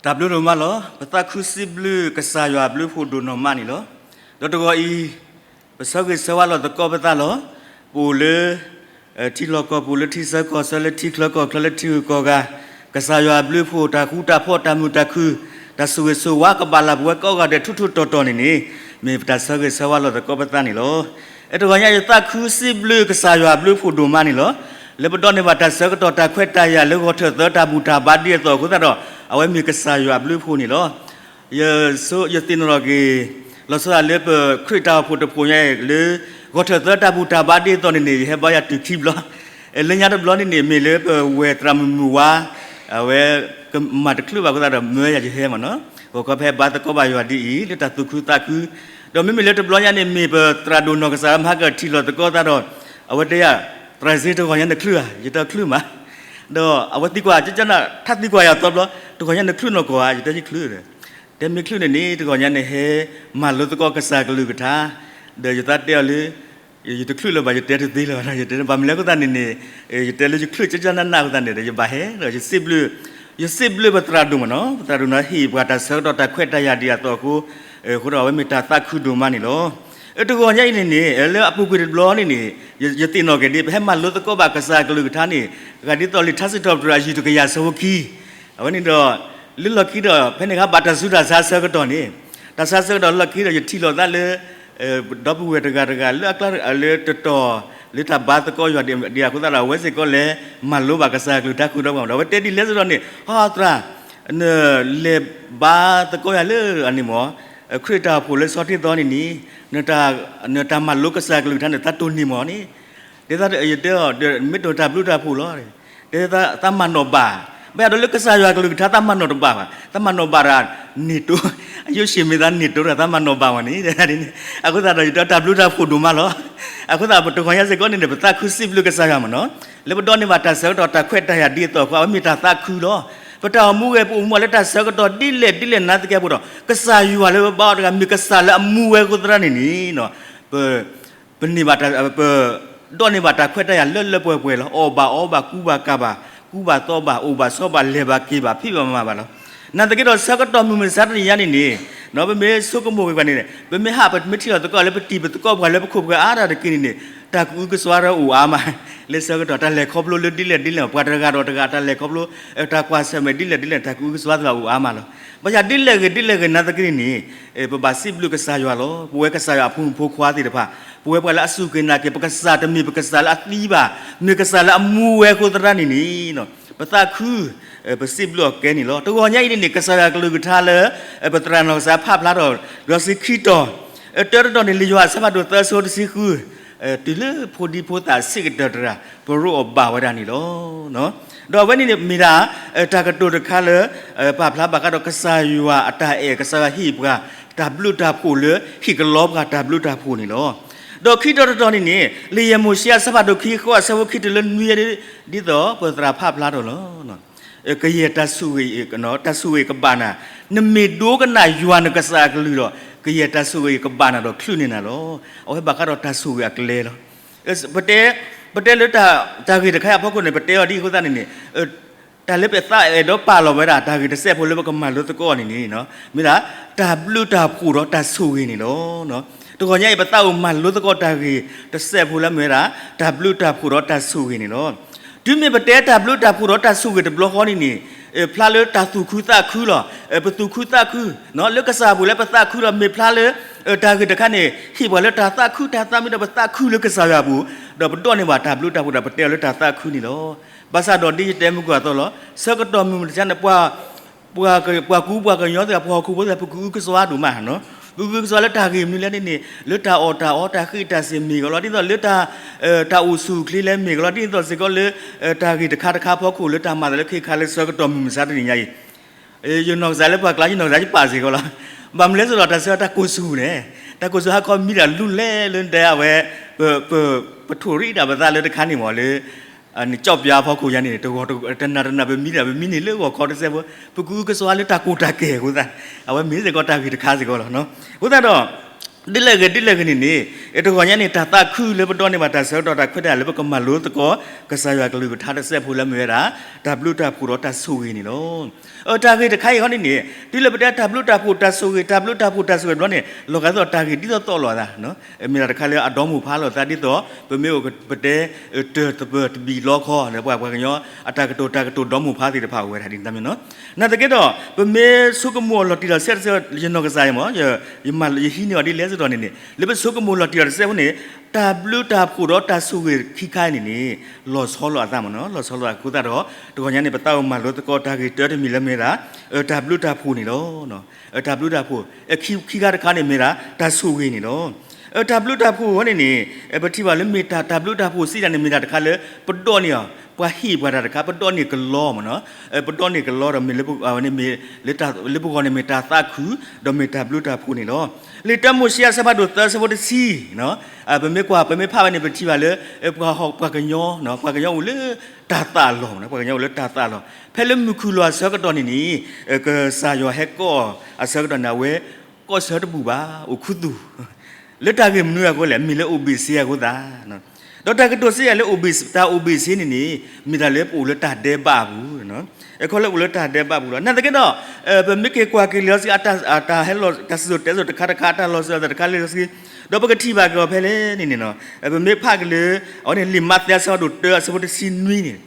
တၢ်ဘျုးဒိၣ်မးလီၤ. ပသးခုစံးဘျုးကစၢ်ယွၤအဘျုးအဖှိၣ်ဒိၣ်နီၢ်မးန့ၣ်လီၤ. ဒီးတဂီၤအံၤ, ပဆၢဂ့ၤဆၢဝါလီၤသကိးပသးလီၤ. ပအိၣ်လၢ ထံလီၢ်ကီၢ်ပူၤ လၢထံဆၢကီၢ်ဆၢ လၢထံချၢကီၢ်ချၢ လၢထံဂုၤကီၢ်ဂၤ, ကစၢ်ယွၤအဘျုးအဖှိၣ် တၢ်ဃူတၢ်ဖိး တၢ်မုာ်တၢ်ခုၣ် တၢ်ဆိၣ်ဂ့ၤဆိၣ်ဝါကဘၣ်လၢပဝဲကိးဂၤဒဲးထူထူတီတီန့ၣ်န့ၣ်, မ့ၢ်ပတၢ်ဆၢဂ့ၤဆၢဝါလီၤသကိးပသးန့ၣ်လီၤ. အတဂီၤညါအံၤ ယသးခုစံးဘျုးကစၢ်ယွၤအဘျုးအဖှိၣ်ဒိၣ်မးန့ၣ်လီၤ. လၢပဒိးန့ၢ်ဘၣ်တၢ်ဆၢကတီၢ်တၢ်ခွဲးတၢ်ယာ်လၢဂီၤထၢၣ်သၢတၢ်ဘူၣ်တၢ်ဘါဒ်အသိးအဃိသတးဒီး, အဝဲမ့ၢ်ကစၢ်ယွၤအဘျုးအဖှိၣ်န့ၣ်လီၤ. ယသ့ၣ်နီၣ်ထီၣ်က့ၤ လီၤဆီဒၣ်တၢ်လၢပခရံာ်တၢ်အိၣ်ဖှိၣ်တဖှိၣ်ညါအံၤ လၢဂီၤထၢၣ်သၢတၢ်ဘူၣ်တၢ်ဘါဒ်အသိးန့ၣ်န့ၣ် ယဟဲဘါယွၤတုၤခံဘျီ, လၢညါတဘျီန့ၣ်န့ၣ် မ့ၢ်လၢပဝဲၢ်သရၣ်မုၣ်မုၢ်ဝါ အဝဲကမၤတချုးဘၣ်အဃိသတးဒီး မၢယၤယဟဲမ့ၢ်နီၤ, ဂီၤခီဖဲဘါသကိးဘၣ်ယွၤဒ်အံၤ လၢတၢ်သူၣ်ခုသးခု, ဒီးမ့မ့ၢ်လၢတဘျီညါန့ၣ် မ့ၢ်ပသရၣ်ဒိၣ်နီၢ်ကစၢ်မဟါကထံၣ်လီၤသကိးသးဒီး, အဝဲတဲယၤ, သရၣ်စ့ တဂီၤညါနချုးဧါ, ယတချုးမး, ဒီးအဝဲသံကွၢ် ကကနၣ် ထါသံကွၢ်ယၤသီဘျီ, တဂီၤညါနချုးနီၢ်ကီၢ်ဧါ, ယတဲယချုးဒီး, တဲမ့ၢ်ချုးန့ၣ်န့ၣ် တဂီၤညါန့ၣ်ဟဲမၤလိသကိးကစၢ်ကလုၢ်ကထါ, ဒီးယသးတဲအီၤလၢ ယတချုးလၢၤဘၣ် ယတဲတသ့လၢၤဘၣ် ယတဲ ဘၣ်မနုၤလဲၣ်အဃိသတးန့ၣ်န့ၣ်, ယတဲလၢယချုးကကနၣ်နၢ်အဃိသတးန့ၣ်ဒီး ယဘၣ်ဟဲဒီး ယစံးဘျုး, ယစံးဘျုးပသရၣ်ဒိၣ်မ့ၢ်နီၤ, ပသရၣ်ဒိၣ်နီၢ်ဟ့ၣ်ပှၤတၢ်ဆၢကတီၢ်တၢ်ခွဲးတၢ်ယာ်ဒ်အသိးအဃိ, အဃိဒီးအဝဲမ့ၢ်တၢ်သးခုဒိၣ်မးန့ၣ်လီၤ. အတဂီၤညါအံၤန့ၣ်န့ၣ် လၢအပူၤကွံာ်တဘျီန့ၣ်န့ၣ်, ယသ့ၣ်နီၣ်က့ၤဒ် ပဟဲမၤလိသကိးဘၣ်ကစၢ်ကလုၢ်ကထါန့ၣ်, ဂၤဒ်သိးလံာ်ထါစံးထီၣ်ပတြၢၤအယုၢ်တကယၤဆၢဖိခံ, အဝဲန့ၣ်ဒီး လၢလီၢ်ခံဒီး ဖဲန့ၣ်အခါဘၣ်တၢ်ဆူးတၢ်ဆါဆၢကတီၢ်န့ၣ်, တၢ်ဆါဆၢကတီၢ်လီၢ်ခံဒီး ယထံၣ်လိာ်သးလၢ ဒီပုၢ်ဝဲၢ်တဂၤတဂၤ လၢအကျါလၢတတီၤ လၢတၢ်ဘါသကိးယွၤဒ်အဃိသတးဒီး အဝဲစ့ၢ်ကီးလဲၤမၤလိဘၣ်ကစၢ်ကလုၢ်ကထါဃုာ်ဒီးပှၤဒီး အဝဲတဲဒ်လဲၣ်စ့ၢ်ကီးန့ၣ်, ဟီသရၣ်, နလဲၤဘါသကိးယၤလၢအန့ၣ်မ့ၢ်, ခရံာ်တၢ်အိၣ်ဖှိၣ်လၢဆီတ့သီန့ၣ်န့ၣ်, နတၢ်မၤလိကစၢ်ကလုၢ်ကထါန့ၣ် သးတိၢ်န့ၢ်မ့ၢ်န့ၣ်, တဲသးယတဲအီၤ မ့ၢ်တၢ်ဘျုးတၢ်ဖှိၣ်လီၤ, တဲသးမၤနီၣ်ဘၣ်, ဘၣ်ယၤဒီးလၢကစၢ်ယွၤကလုၢ်ကထါသးမၤနီၣ်တဘၣ်ဘၣ်, သးမၤနီၣ်ဘၣ်တၢ်န့ၣ်တိ, အယိၣ်ရှ့ၣ်မ့ၢ်သးန့ၣ်တိဒီး သးမၤနီၣ်ဘၣ်ဝဲန့ၣ်, အဃိသတးဒီးယတဲတၢ်ဘျုးတၢ်ဖှိၣ်ဒိၣ်မးလီၤ. အဃိသတးပတဂီၤညါစ့ၢ်ကီးန့ၣ်န့ၣ် ပသးခုစံးဘျုးကစၢ်ယွၤမ့ၢ်နီၤ, လၢပဒိးန့ၢ်ဘၣ်တၢ်ဆၢကတီၢ်တၢ်ခွဲးတၢ်ယာ်ဒ်အသိးအဃိ အဝဲမ့ၢ်တၢ်သးခုလီၤ. ပတၢ်အိၣ်မူဝဲ ပအိၣ်မူလၢတၢ်ဆၢကတီၢ်ဒ်လဲၣ်ဒ်လဲၣ်နာ်သက့အပူၤဒီး ကစၢ်ယွၤလၢပဘါအီၤတဂၤမ့ၢ်ကစၢ်လၢအမူဝဲအဃိသတးန့ၣ်န့ၣ်, ပ ပန့ၢ်ဘၣ်တၢ်, ပဒိးန့ၢ်ဘၣ်တၢ်ခွဲးတၢ်ယာ်လၢလၢပှဲၤပှဲၤလီၤ. အီၣ်ဘၣ်အီဘၣ် ကူဘၣ်ကၤဘၣ်, ကူဘၣ်သီဘၣ် အိၣ်ဘၣ်ဆိးဘၣ် လဲၤဘၣ်က့ၤဘၣ် ဖံးဘၣ်မၤဘၣ်လီၤ. နာ်သက့ဒီး ဆၢကတီၢ်မုၢ်မဆါတနံၤညါန့ၣ်န့ၣ်, ပမ့ၢ်ဆိကမိၣ်ကွၢ်န့ၣ် ပမ့ၢ်ဟး ပမ့ၢ်ထံၣ်လီၤသကိးလၢပတံၤပသကိးပှၤလၢပခိၣ်ပဃၢၤအါတက့ၢ်န့ၣ်န့ၣ်, တၢ်ကအုကစွါဒီးအိၣ်အါမး, လၢဆၢကတီၢ်တၢ်လဲၤခီဖျိလၢဒ်လဲၣ်ဒ်လဲၣ် ပှၤတဂၤဒီးတဂၤတၢ်လဲၤခီဖျိ, တၢ်ကွၢ်ဆၢၣ်မဲာ်ဒ်လဲၣ်ဒ်လဲၣ် တၢ်ကအုကစွါသ့ၣ်တဖၣ်အိၣ်အါမးလီၤ. ဘၣ်ဆၣ်ဒ်လဲၣ်ဂ့ၤဒ်လဲၣ်ဂ့ၤနာ်သက့န့ၣ်န့ၣ်, ပဘၣ်စံးဘျုးကစၢ်ယွၤလီၤ. ပဝဲကစၢ်ယွၤအဖိမုၣ်ဖိခွါသ့ၣ်တဖၣ်, ပဝဲပှၤလၢအစူၢ်က့ၤနာ်က့ၤ ပကစၢ်တမ့ၢ်ပကစၢ်လၢအသံဘၣ်, မ့ၢ်ကစၢ်လၢအမူဝဲအဃိသတးန့ၣ်န့ၣ်, ပသးခု, ပစံးဘျုးအီၤကဲန့ၣ်လီၤ. တဂီၤညါအံၤန့ၣ်န့ၣ် ကစၢ်ယွၤကလုၢ်ကထါလၢ ပသရၣ်နီၢ်ကစၢ်ဖးဖျါထီၣ် ဒီးစံးခံတီၤ, တၢတတီၤန့ၣ် လံာ်ယိၤဟၣ်အဆၢဖးဒိၣ်သၢ အဆၢဖိတဆံဃု, တုၤလၢဖိဒံဖိသၣ်ဆံးကတၢၢ်တဂၤ ပရိအီၣ်ဘၣ်ဝဲဒၣ်န့ၣ်လီၤ. ဒီးအဝဲန့ၣ်န့ၣ်မ့ၢ်ဒၣ် တၢ်ကတိၤတခါလၢ ပာ်ဖျါဘၣ်ဃးဒီးကစၢ်ယွၤအတၢ်အဲၣ် ကစၢ်ယွၤဟ့ၣ်ပှၤ တၢ်ဘျုးတၢ်ဖှိၣ်လၢ ဟ့ၣ်ကလီပှၤတၢ်ဘျုးတၢ်ဖှိၣ်န့ၣ်လီၤ. ဒီးခံတီၤတတီၤန့ၣ်န့ၣ် လံာ်ယဲၢ်မိၤၡ့အဆၢဖးဒိၣ်ခံ ဃိး အဆၢဖိခံတုၤလၢနွံ ဒ်သိးပသရၣ်ဖးဖျါထီၣ်လီၤ. ကယဲၢ်တၢ်ဆိၣ်ဂ့ၤ, တၢ်ဆိၣ်ဂ့ၤကဘၣ်နၤ, နမ့ၢ်ဒိကနၣ်ယွၤနကစၢ်အကလုၢ်ဒီး ကယဲၢ်တၢ်ဆိၣ်ဂ့ၤကဘၣ်နၤဒီးချုးန့ၢ်နၤလီၤ. အဝဲဘၣ်ဃးဒီးတၢ်ဆိၣ်ဂ့ၤအကျဲလီၤ. ပတဲ, ပတဲလၢ တၢ်ဂ့ၢ်တခါအံၤအဖီခိၣ်န့ၣ် ပတဲအီၤဒ်အံၤအဃိသတးန့ၣ်န့ၣ်, တၢ်လၢပသးအဲၣ်ဒိးပာ်လီၤဝဲဒၣ် တၢ်ဂ့ၢ်တစဲးဖိလၢပကမၤလိသကိးန့ၣ်န့ၣ်, မ့ၢ်ဒၣ် တၢ်ဘျုးတၢ်ဖှိၣ်ဒီးတၢ်ဆိၣ်ဂ့ၤန့ၣ်လီၤ. တဂီၤညါအံၤ ပသးအိၣ်မၤလိသကိးတၢ်ဂ့ၢ်တစဲးဖိလၢမ့ၢ်ဝဲဒၣ် တၢ်ဘျုးတၢ်ဖှိၣ်ဒီးတၢ်ဆိၣ်ဂ့ၤန့ၣ်လီၤ. တုၤမ့ၢ်ပတဲတၢ်ဘျုးတၢ်ဖှိၣ်ဒီးတၢ်ဆိၣ်ဂ့ၤတဘျီဃီန့ၣ်န့ၣ်, ဖျါလၢတၢ်သူၣ်ခုသးခုလီၤ. ပသူၣ်ခုသးခု, လၢကစၢ်ပူၤလၢပသးခုဒီး မ့ၢ်ဖျါလၢ တၢ်ဂ့ၢ်တခါန့ၣ် ဟ့ၣ်ပှၤလၢတၢ်သးခုတၢ်သးမံဒီးပသးခုလၢကစၢ်ယွၤအပူၤ, ဒီးပဒိးန့ၢ်ဘၣ်တၢ်ဘျုးတၢ်ဖှိၣ်ဒီး ပတဲအီၤလၢတၢ်သးခုန့ၣ်လီၤ. ဘၣ်ဆၣ်ဒီးဒ်ယတဲမုၢ်ကွၢ်အသိးလီၤ, ဆၢကတီၢ်မုၢ်မဆါန့ၣ် ပှၤကူပှၤကညီသ့ၣ် ပှၤဟီၣ်ခိၣ်ဖိသ့ၣ် ပကအုကစွါဒိၣ်မးနီၤ. ပကအုကစွါလၢတၢ်ဂ့ၢ်မနုၤလဲၣ်န့ၣ်န့ၣ် လၢတၢ်အီၣ်တၢ်အီ တၢ်ဃ့တၢ်စ့ၢ်မ့ၢ်ဂ့ၤလီၤ, ဒ်သိးလၢ တၢ်အိၣ်ဆူၣ်အိၣ်ချ့လဲၣ်မ့ၢ်ဂ့ၤလီၤ, ဒ်သိးစ့ၢ်ကီးလၢ တၢ်ဂ့ၢ်တခါတခါအဖီခိၣ်လၢတၢ်မၤသးလၢခဲခါလၢဆၢကတီၢ်မုၢ်မဆါတနံၤညါအံၤ, ယနီၢ်ကစၢ်လၢပှၤကျါ ယနီၢ်ကစၢ်ယပာ်စ့ၢ်ကီးလီၤ. ဘၣ်မနုၤလဲၣ်စ့ၢ်ကီး တၢ်ဆၢတၢ်ကိၢ်ဆူၣ်န့ၣ်, တၢ်ကိၢ်ဆူၣ်ဟါခီမံဒီးလူၤလဲၣ်လၢနတဲအဝဲ, ပထိၣ်ရံၣ်ဒၣ်ပသးလၢတခါန့ၣ်မ့ၢ်လၢ နကၠီၣ်ပၠါအဖီခိၣ်ညါန့ၣ် တဂီၤတနၤတနၤ ပမံဒၣ် ပမံန့ၢ်လၢဂီၤခီတစဲးဖိ, ပကအုကစွါလၢတၢ်ကိၢ်တၢ်ဂီၤအဃိသတး, အဝဲမ့ၢ်စ့ၢ်ကီးတၢ်ဂ့ၢ်တခါစ့ၢ်ကီးလီၤ. အဃိသတးဒီး ဒ်လဲၣ်ဂ့ၤဒ်လဲၣ်ဂ့ၤန့ၣ်န့ၣ်, တဂီၤညါန့ၣ် တၢ်သးခုလၢပဒိးန့ၢ်ဘၣ်တၢ်ဆၢကတီၢ်တၢ်ခွဲးတၢ်ယာ်လၢပကမၤလိသကိး ကစၢ်ယွၤကလုၢ်ကထါတစဲးဖိလၢမ့ၢ်ဝဲဒၣ် တၢ်ဘျုးတၢ်ဖှိၣ်ဒီးတၢ်ဆိၣ်ဂ့ၤန့ၣ်လီၤ. တၢ်ဂ့ၢ်တခါအံၤဃီန့ၣ်န့ၣ် တုၤလၢပတဲတၢ်ဘျုးတၢ်ဖှိၣ်တၢ်ဆိၣ်ဂ့ၤ တၢ်ဘျုးတၢ်ဖှိၣ်တၢ်ဆိၣ်ဂ့ၤဘျီန့ၣ် လီၤဂာ်သိးတၢ်ဂ့ၢ်ဒ်သိးသိးလိာ်အသး မ့ၢ်တၢ်တခါလၢအဒီမိၢ်ဖးလိာ်သးဒ်သိး ပမ့ၢ်အိၣ်ပတဲ တၢၢ်တပၢၢ်တဘံၣ်လီခီ လၢပှၤပှၤကညီ အတၢ်ကတိၤတၢ်ကတိၤဒီမိၢ်ဖးသ့ၣ်တဖၣ်အိၣ်ဝဲဒၣ်ဒ်န့ၣ်မ့ၢ်နီၤ. နာ်သက့ဒီး ပမ့ၢ်ဆိကမိၣ်အလီၤတံၢ်လီၤဆဲးတစဲး ယနီၢ်ကစၢ်ယမ့ၢ် ယဟံးန့ၢ်အီၤဒ်လဲၣ်စ့ၢ်ကီးန့ၣ်န့ၣ် လၢပဆိကမိၣ်လီၤတံၢ်လီၤတစဲးဖိန့ၣ် တၢ်ဘျုးတၢ်ဖှိၣ်ဒီးတၢ်ဆိၣ်ဂ့ၤခံခါအံၤန့ၣ်န့ၣ် လီၤဆီလိာ်အသးမ့ၢ်နီၤ. လီၤဆီလိာ်အဃိသတးဒီး တဂီၤညါန့ၣ် ပသးအိၣ်မၤလိသကိးတၢ်ဂ့ၢ်တၢတမံၤလၢမ့ၢ်ဒၣ် တၢ်ဘျုးတၢ်ဖှိၣ်န့ၣ်လီၤ. တၢ်ဘျုးတၢ်ဖှိၣ် ခံခါတခါန့ၣ်မ့ၢ်ဒၣ် တၢ်ဆိၣ်ဂ့ၤန့ၣ်လီၤ. တၢ်ဘျုးတၢ်ဖှိၣ်ဝဲန့ၣ်န့ၣ် ပထံၣ်ဘၣ်လၢမ့ၢ်တၢ် တၢ်ဘျုးတၢ်ဖှိၣ်စံးတၢ်န့ၣ် မ့ၢ်တၢ်တခါလၢ ပဒိးန့ၢ်အီၤ ပှၤဟ့ၣ်ပှၤတၢ်တခါ ပဒိးန့ၢ်ကလီမ့ၢ်နီၤ. ပဒိးန့ၢ်ကလီဒီးမ့ၢ်လၢ မ့ၢ်လၢပဂီၢ်န့ၣ်မ့ၢ်တၢ်သးခု ဒီးမ့ၢ်တၢ်ဘျုးတၢ်ဖှိၣ်န့ၣ်လီၤ. လံာ်တၢမိၤၡ့အဆၢဖးဒိၣ်သၢဆၢဖိတဆံ ပမ့ၢ်ကွၢ် ပမ့ၢ်ဖးဝဲန့ၣ် ပထံၣ်ဘၣ်လၢ ပှၤ ပှၤကညီ ပှၤကညီအိၣ်လၢတၢ်သးအလီၢ်မ့ၢ်နီၤ. ပှၤကညီအိၣ်လၢတၢ်သးအလီၢ် ဖဲလၢမုၢ်ခုၣ်လီၤအဆၢကတီၢ်န့ၣ်န့ၣ် ကစၢ်ယွၤဟဲကိးအဆၢကတီၢ်န့ၣ် အဝဲ ကိးဆၢတဘူၣ်ဘၣ် အိၣ်ခူသူၣ် လၢတၢ်ဂ့ၢ်မနုၤအဃိလဲၣ် မ့ၢ်လၢအိၣ်ဘ့ၣ်ဆ့အဃိသတး ဒီးတၢ်ကတိၤစံးယၤလၢ တၢ်အိၣ်ဘ့ၣ်ဆ့န့ၣ်န့ၣ် မ့ၢ်တၢ်လၢပအိၣ်လၢတၢ်ဒဲးဘးအပူၤ အခီလၢအိၣ်လၢတၢ်ဒဲးဘးအပူၤလီၤ. နာ်သက့ဒီး ပမ့ၢ်က့ၤကွၢ်က့ၤလီၤစ့ၢ် တၢ်ဟဲလီၤ တၢ်စံၣ်စိၤတဲစိၤတခါတခါ တၢ်လီၤစၢၤတခါလၢစ့ၢ် ဒီးပကထံၣ်ဘၣ်က့ၤအီၤဖဲလဲၣ်န့ၣ်န့ၣ် ပမ့ၢ်ဖးက့ၤလၢ အဝဲန့ၣ် လံာ်မးသဲအဆၢဖးဒိၣ်တၢအဆၢဖိတဆံနွံန့ၣ်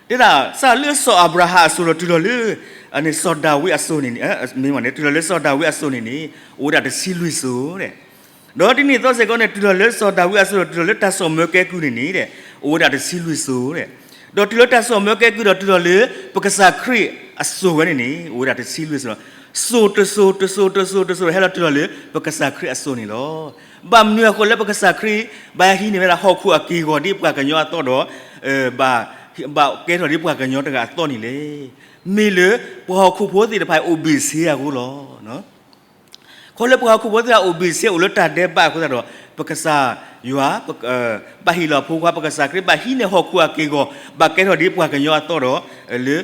တဲဒၣ် စးလၢစီၤအၤဘြၤဟၣ်အစိၤဒီးတုၤလီၤလၢ စီၤဒၤဝံးအစိၤန့ၣ် မ့ၢ်န့ၣ် တုၤလီၤလၢစီၤဒၤဝံးအစိၤန့ၣ်န့ၣ် အိၣ်ဝဲဒၣ်တဆံလွံၢ်စိၤ ဒီးဒ်န့ၣ်အသိးစ့ၢ်ကီးန့ၣ် တုၤလီၤလၢစီၤဒၤဝံးအစိၤဒီးတုၤလီၤလၢတၢ်စိာ်မၢကဲကုၢ်န့ၣ်န့ၣ် အိၣ်ဝဲဒၣ်တဆံလွံၢ်စိၤ ဒီးတုၤလၢတၢ်စိာ်မၢကဲကုၢ်ဒီးတုၤလီၤလၢ ပကစၢ်ခရံာ်အစိၤဝဲန့ၣ်န့ၣ် အိၣ်ဝဲဒၣ်တဆံလွံၢ်စိၤလီၤ. စိၤတစိၤတစိၤတစိၤတစိၤ ဟဲလီၤတုၤလီၤလၢ ပကစၢ်ခရံာ်အစိၤန့ၣ်လီၤ. ဘၣ်မနုၤအဃိလၢပကစၢ်ခရံာ် ဘၣ်ဟံးန့ၢ်ဝဲဒၣ်ဟီၣ်ခိၣ်အက့ၢ်အဂီၤဒ်ပှၤကညီအသိးဒီး ဘၣ် ဘၣ်ကဲထီၣ်ဒ်ပှၤကညီတဂၤအသိးန့ၣ်လဲၣ်. မ့ၢ်လၢ ပှၤဟီၣ်ခိၣ်ဖိသ့ၣ်တဖၣ်အိၣ်ဘ့ၣ်ဆ့အဃိလီၤ. ခီလၢပှၤဟီၣ်ခိၣ်ဖိသ့ၣ်တဖၣ်အိၣ်ဘ့ၣ်ဆ့အိၣ်လၢတၢ်ဒဲးဘးအဃိသတးဒီး ပကစၢ်ယွၤ ဘၣ်ဟ့ၣ်လီၤအဖိခွါ ပကစၢ်ခရံာ်ဘၣ်ဟံးန့ၢ်ဟီၣ်ခိၣ်အက့ၢ်အဂီၤ ဘၣ်ကဲထီၣ်ဒ်ပှၤကညီအသိးဒီး လၢ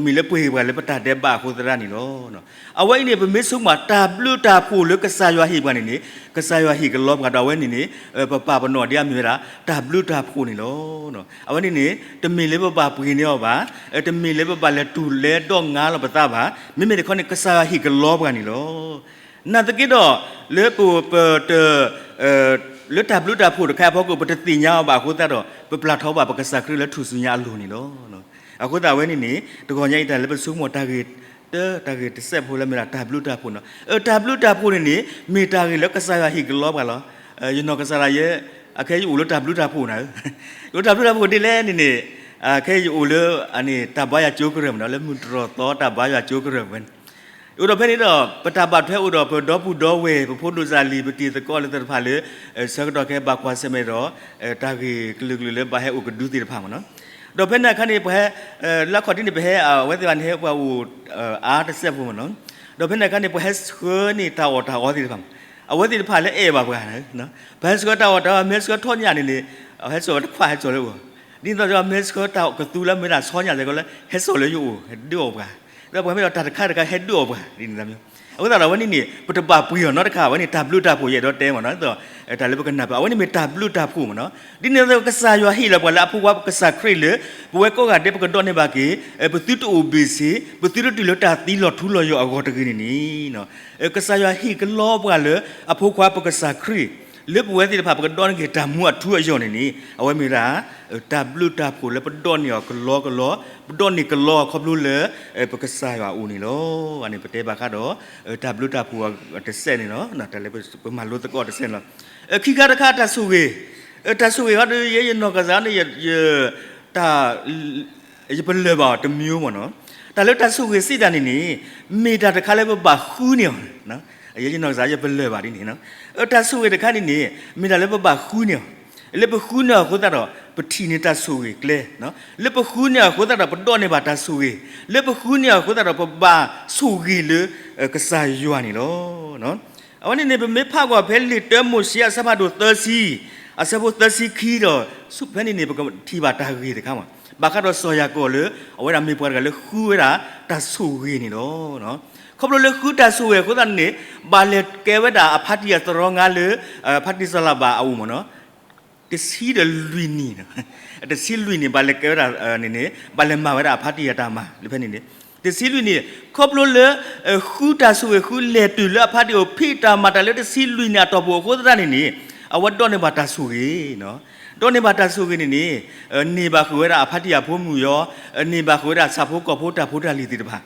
မ့ၢ်လၢပှ့ၤပှၤလၢပတၢ်ဒဲးဘးအဃိသတးန့ၣ်လီၤ. အဝဲအံၤန့ၣ် ပမ့ၢ်ဆိကမိၣ် တၢ်ဘျုးတၢ်ဖှိၣ်လၢကစၢ်ယွၤဟ့ၣ်ပှၤန့ၣ်န့ၣ် ကစၢ်ယွၤဟ့ၣ်ကလီပှၤဒီးအဝဲန့ၣ်န့ၣ် ပပာ်ပနီၣ်ဒ်အမ့ၢ်ဝဲဒၣ် တၢ်ဘျုးတၢ်ဖှိၣ်န့ၣ်လီၤ. အဝဲန့ၣ်န့ၣ် တမ့ၢ်လၢပဘၣ်ပှ့ၤန့ၢ်အီၤဘၣ်, တမ့ၢ်လၢပဘၣ်လဲၤတူၢ်လဲၤဒီးငါလီၤပသးဘၣ်, မ့မ့ၢ်တခီန့ၣ် ကစၢ်ယွၤဟ့ၣ်ကလီပှၤန့ၣ်လီၤ. နာ်သက့ဒီး လၢပ ပတ လၢတၢ်ဘျုးတၢ်ဖှိၣ်တခါအံၤအဖီခိၣ် ပတသ့ၣ်ညါအီၤဘၣ်အဃိသတးဒီး ပပျၢ်ထီၣ်ဘၣ်ပကစၢ်ခရံာ်လၢထူၣ်စုညါအလိၤန့ၣ်လီၤ. အဃိသတးအဝဲန့ၣ်န့ၣ် တဂီၤညါအံၤတၢ်လၢပဆိကမိၣ်တၢ်ဂ့ၢ် တၢ တၢ်ဂ့ၢ်တစဲးဖိလၢမ့ၢ်ဒၣ်တၢ်ဘျုးတၢ်ဖှိၣ်န့ၣ်, တၢ်ဘျုးတၢ်ဖှိၣ်န့ၣ်န့ၣ် မ့ၢ်တၢ်ဂ့ၢ်လၢကစၢ်ယွၤဟ့ၣ်ကလီပှၤလီၤ. ယနီၢ်ကစၢ်ဒၣ်ယဲ အခဲယအိၣ်လၢတၢ်ဘျုးတၢ်ဖှိၣ်န့ၣ်, ယအိၣ်တၢ်ဘျုးတၢ်ဖှိၣ်ဒ်လဲၣ်န့ၣ်န့ၣ်, အခဲယအိၣ်လၢ အန့ၣ် တၢ်ဘါယွၤကၠိကရၢၢ်မ့ၢ်နီၤ, လၢမုၢ်တြီၢ်သီတၢ်ဘါယွၤကၠိကရၢၢ်ဝဲန့ၣ် အိၣ်ဒီးဖဲန့ၣ်ဒီး ပတၢ်ဘၣ်ထွဲအိၣ်ဒီးပဒီပုၢ်ဒီဝဲၢ် ပဖိဒိၣ်စၢ်လံၤ ပတံၤသကိးလၢသ့ၣ်တဖၣ်လၢ ဆၢကတီၢ်ခဲအံၤဘၣ်ကွၢ်ဆၢၣ်မဲာ်ဒီး တၢ်ဂ့ၢ်ကလုာ်ကလုာ်လၢဘၣ်ဟဲအိၣ်ကဒုသ့ၣ်တဖၣ်မ့ၢ်နီၤ. ဒီးဖဲန့ၣ်အခါန့ၣ် ပှၤဟဲ လၢအခီၣ်ထံးန့ၣ် ပဟဲ အဝဲသ့ၣ်တဖၣ်န့ၣ် ဟဲပှၤအိၣ် အါတစဲးဖိမ့ၢ်နီၤ. ဒီးဖဲန့ၣ်အခါန့ၣ် ပှၤဟဲဆှၢန့ၢ်တၢ်အီၣ်တၢ်အီသ့ၣ်တဖၣ်မ့ၢ် အဝဲသ့ၣ်တဖၣ်လၢအဲၣ်ဘၣ်ပှၤန့ၣ် ပှၤဟဲဆှၢတၢ်အီၣ်တၢ်အီ မ့ၢ်ဟဲဆှၢထီၣ်ညၣ်န့ၣ်န့ၣ် ဟဲစိာ်ဝဲတခွး ဟဲစိာ်လၢအအိၣ်, ဒ်သိးဒီးမ့ၢ်ဟဲဆှၢတၢ်ကသူလၢမ့ၢ်ဒၣ်ဆီညၣ်စ့ၢ်ကီးလၢ ဟဲစိာ်လၢယအိၣ် ဟဲဒုးအီၣ်ပှၤ, ဒီးပှၤမ့ၢ်ဒီးတၢ်တခါတခါဟဲဒုးအီၣ်ပှၤဒ်န့ၣ် အဝဲသတးဒီးအဝဲန့ၣ်န့ၣ် ပတဘၣ်ပှ့ၤအီၤနီတခါ အဝဲန့ၣ်တၢ်ဘျုးတၢ်ဖှိၣ်ယအဲၣ်ဒိးတဲမ့ၢ်နီၤ, တၢ်လၢပကနၢ်ပၢၢ် အဝဲန့ၣ်မ့ၢ်တၢ်ဘျုးတၢ်ဖှိၣ်မ့ၢ်နီၤ. ဒ်န့ၣ်အသိးကစၢ်ယွၤဟ့ၣ်လီၤပှၤလၢအဖိခွါပကစၢ်ခရံာ်လၢ ပဝဲကိးဂၤဒဲးပကဒိးန့ၢ်ဘၣ်က့ၤ ပသုတအိၣ်ဘ့ၣ်ဆ့ ပသုတတုၤလၢတၢ်သံလီၤထူလီၤယိာ်အဂီၢ်တဂ့ၤန့ၣ်န့ၣ် ကစၢ်ယွၤဟ့ၣ်ကလီပှၤလၢအဖိခွါပကစၢ်ခရံာ် လၢပဝဲသ့ၣ်တဖၣ်ပကဒိးန့ၢ်က့ၤတၢ်မူအထူအယိာ်န့ၣ်န့ၣ် အဝဲမ့ၢ်ဝဲဒၣ် တၢ်ဘျုးတၢ်ဖှိၣ်လၢပဒိးန့ၢ်အီၤကလီကလီ, ပဒိးန့ၢ်ကလီအခီဖျိလၢ ပကစၢ်ယွၤအအိၣ်န့ၣ်လီၤ. အန့ၣ်ပတဲဘၣ်ဃးဒီး တၢ်ဘျုးတၢ်ဖှိၣ်တစဲးန့ၣ်လီၤ. တၢ်လၢပမၤလိသကိးတစဲးန့ၣ်လီၤ. ခံခါတခါတၢ်ဆိၣ်ဂ့ၤ, တၢ်ဆိၣ်ဂ့ၤဃီဒီး ယဲယနီၢ်ကစၢ်န့ၣ် ယ တၢ် ယပလၢၢ်ဘၣ်အီၤတမံၤမ့ၢ်နီၤ. တၢ်လၢတၢ်ဆိၣ်ဂ့ၤစံးတၢ်န့ၣ်န့ၣ် မ့ၢ်တၢ်တခါလၢပဘၣ်ဃုန့ၢ်အီၤ, ယဲယနီၢ်ကစၢ်ယပလၢၢ်ဘၣ်ဒ်န့ၣ်, တၢ်ဆိၣ်ဂ့ၤတခါန့ၣ်န့ၣ် မ့ၢ်တၢ်လၢပဘၣ်ဃုန့ၢ်အီၤ, လၢပဃုန့ၢ်အီၤအဃိသတးဒီး ပထံၣ်န့ၢ်တၢ်ဆိၣ်ဂ့ၤကျဲ, လၢပဃုန့ၢ်အီၤအဃိသတးဒီး ပဒိးန့ၢ်ဘၣ်တၢ်ဆိၣ်ဂ့ၤ, လၢပဃုန့ၢ်အီၤအဃိသတးဒီး ပဘၣ်ဆိၣ်ဂ့ၤလၢ ကစၢ်ယွၤန့ၣ်လီၤ. အဝဲန့ၣ်န့ၣ် ပမ့ၢ်ဖးကွၢ်ဖဲလံာ်တၢမိၤၡ့အဆၢဖးဒိၣ်သၢဆံ, အဆၢဖိသၢဆံခံဒီး ဆူဖဲန့ၣ်န့ၣ် ပကထံၣ်ဘၣ်တၢ်ဂ့ၢ်တခါမး, ဘၣ်ဃးဒီးစီၤယၤကိာ်လၢ အဝဲဒၣ်မ့ၢ်ပှၤတဂၤလၢဃုဝဲဒၣ်တၢ်ဆိၣ်ဂ့ၤန့ၣ်လီၤ. ခီဖျိလၢဃုတၢ်ဆိၣ်ဂ့ၤအဃိသတးန့ၣ် ဘၣ်လဲၤကဲဝဲဒၣ်အဖါတံၢ်အသရီငါလၢ ဖါတံၢ်စီၤလၤဘၣ်အအိၣ်မ့ၢ်နီၤ တဆံဒီးလွံၢ်နံၣ်, တဆံလွံၢ်နံၣ် ဘၣ်လဲၤကဲဝဲဒၣ်န့ၣ်န့ၣ် ဘၣ်လဲၤမၤဝဲဒၣ်အဖါတံၢ်အတၢ်မၤလၢဖဲန့ၣ်န့ၣ် တဆံလွံၢ်နံၣ် ခီဖျိလၢ ဃုတၢ်ဆိၣ်ဂ့ၤဃုလဲၤတုၤလၢအဖါတံၢ်အိၣ် ဖံးတၢ်မၤတၢ်လၢတဆံလွံၢ်နံၣ်အတီၢ်ပူၤအဃိသတးန့ၣ်န့ၣ် အဝဲဒိးန့ၢ်ဘၣ်တၢ်ဆိၣ်ဂ့ၤ ဒိးန့ၢ်ဘၣ်တၢ်ဆိၣ်ဂ့ၤန့ၣ်န့ၣ် န့ၢ်ဘၣ်ဃုာ်ဝဲဒၣ်အဖါတံၢ်အဖိမုၣ်ယီၤ, န့ၢ်ဘၣ်ဃုာ်ဝဲဒၣ်ဆၣ်ဖိကီၢ်ဖိတၢ်ဖိတၢ်လံၤသ့ၣ်တဖၣ်,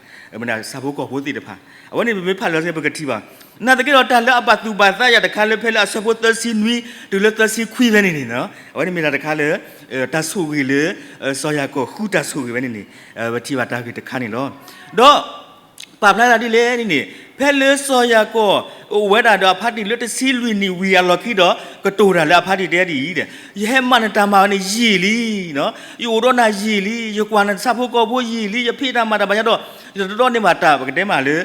ဆၣ်ဖိကီၢ်ဖိသ့ၣ်တဖၣ်, အဝဲန့ၣ်ပမ့ၢ်ဖးလီၤစ့ၢ်ကီးပကထံၣ်ဘၣ်. နာ်သက့ဒီးတၢ်လၢအဘၣ်သူၣ်ဘၣ်သးယၤတခါလၢဖဲလၢအဆၢဖိသၢဆံနွံ တုၤလၢသၢဆံခွံဖဲန့ၣ်န့ၣ် အဝဲန့ၣ်မ့ၢ်တၢ်တခါလၢ တၢ်ဆိၣ်ဂ့ၤလၢ စီၤယၤကိာ်ဃုတၢ်ဆိၣ်ဂ့ၤဝဲန့ၣ်န့ၣ် ပထံၣ်ဘၣ်တၢ်ဂ့ၢ်တခါန့ၣ်လီၤ. ဒီး ပာ်ဖျါတၢ်ဒ်လဲၣ်န့ၣ်န့ၣ် ဖဲလၢစီၤယၤကိာ်အိၣ်ဝဲဒၣ်ဒီးအဖါတံၢ်လၢတဆံလွံၢ်နံၣ်ဝံၤအလီၢ်ခံဒီး ကတိၤတၢ်လၢအဖါတံၢ်တဲဒ်အံၤ, ယဟဲမၤနတၢ်မၤဝဲန့ၣ်ယံာ်လံ, ယအိၣ်ဒီးနၤယံာ်လံ, ယကွၢ်နဆၣ်ဖိကီၢ်ဖိယံာ်လံ, ယဖံးတၢ်မၤတၢ်ဘၣ်ညါဒီး ယတဒိးန့ၢ်ဘၣ်တၢ်ပကတဲမးလၢ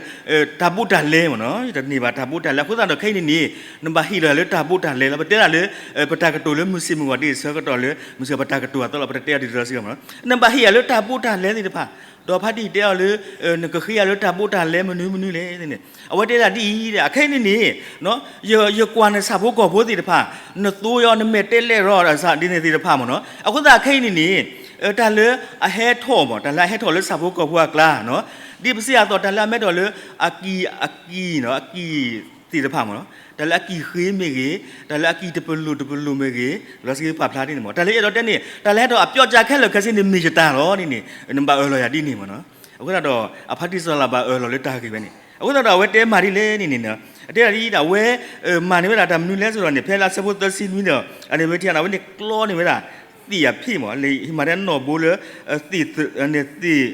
တၢ်ဘူးတၢ်လဲမ့ၢ်နီၤ, ယတန့ၢ်ဘၣ်တၢ်ဘူးတၢ်လဲ အဃိသတးဒီးခဲအံၤန့ၣ်န့ၣ် နဘၣ်ဟ့ၣ်လီၤယၤလၢတၢ်ဘူးတၢ်လဲလီၤ. ပတဲဒၣ်လၢ ပတၢ်ကတိၤလၢမုၢ်ဆ့ၣ်မုၢ်ဂီၤဒ်အံၤဆၢကတီၢ်လၢ မုၢ်ဆ့ၣ်ပတၢ်ကတိၤအသီလီၤ ပတတဲအီၤဒ်သိးစ့ၢ်ကီးမ့ၢ်နီၤ, နဘၣ်ဟ့ၣ်ယၤလၢတၢ်ဘူးတၢ်လဲသ့ၣ်တဖၣ်, ဒီးဖါတံၢ်တဲအီၤလၢ နကဃ့ယၤလၢတၢ်ဘူးတၢ်လဲမနုၤမနုၤလဲၣ်န့ၣ် အဝဲတဲဒၣ်ဒ်အံၤ အခဲအံၤန့ၣ်န့ၣ် ယကွၢ်နဆၣ်ဖိကီၢ်ဖိသ့ၣ်တဖၣ်, နသိယီၤ နမဲာ်တဲလဲၣ်ရီၤဒ်န့ၣ်သ့ၣ်တဖၣ်မ့ၢ်နီၤ, အဃိသတးခဲအံၤန့ၣ်န့ၣ် တၢ်လၢအဟဲထီၣ်မ့ၢ် တၢ်လၢအဟဲထီၣ်လၢဆၣ်ဖိကီၢ်ဖိအကျါ ဒ်ပစံးအသိး တၢ်လၢအမဲထီၣ်လၢ အကံၢ် အကံၢ် အကံၢ်သ့ၣ်တဖၣ်မ့ၢ်နီၤ, တၢ်လၢအကံၢ်ဃ့မ့ၢ်ဂ့ၤ, တၢ်လၢအကံၢ်တပလိာ်တပလိာ်မ့ၢ်ဂ့ၤ, လီၤစ့ပာ်ဖျါဒ်န့ၣ်မ့ၢ် တၢ်လၢအဲၣ်ဒိးတဲန့ၣ် တၢ်လၢဟဲထီၣ်အပျီကၢခဲလၢာ်ခဲဆ့န့ၣ် မ့ၢ်ယတၢ်လီၤန့ၣ်န့ၣ် နဘၣ်အၢၣ်လီၤယၤဒ်န့ၣ်မ့ၢ်နီၤ, အဃိသတးဒီး အဖါတံၢ်စီၤလၤဘၣ်အၢၣ်လီၤလၢတၢ်ဂ့ၢ်ဝဲန့ၣ်, အဃိသတးဒီးအဝဲတဲမးဒ်လဲၣ်န့ၣ်န့ၣ် အတဲဒ်အံၤ အဝဲ မၤန့ၢ်ဝဲဒၣ်တၢ်မနုၤလဲၣ်စ့ၢ်ကီးန့ၣ် ဖဲလၢအဆၢဖိသၢဆံနွံဒီး အန့ၣ်ဝဲထံၣ်န့ၣ် အဝဲန့ၣ်ကျီန့ၢ်ဝဲဒၣ် သ့ၣ်အဖံးမ့ၢ် လၢဟံးမၤဒဲးနီၣ်ဘိလၢ သ့ၣ် သ့ၣ်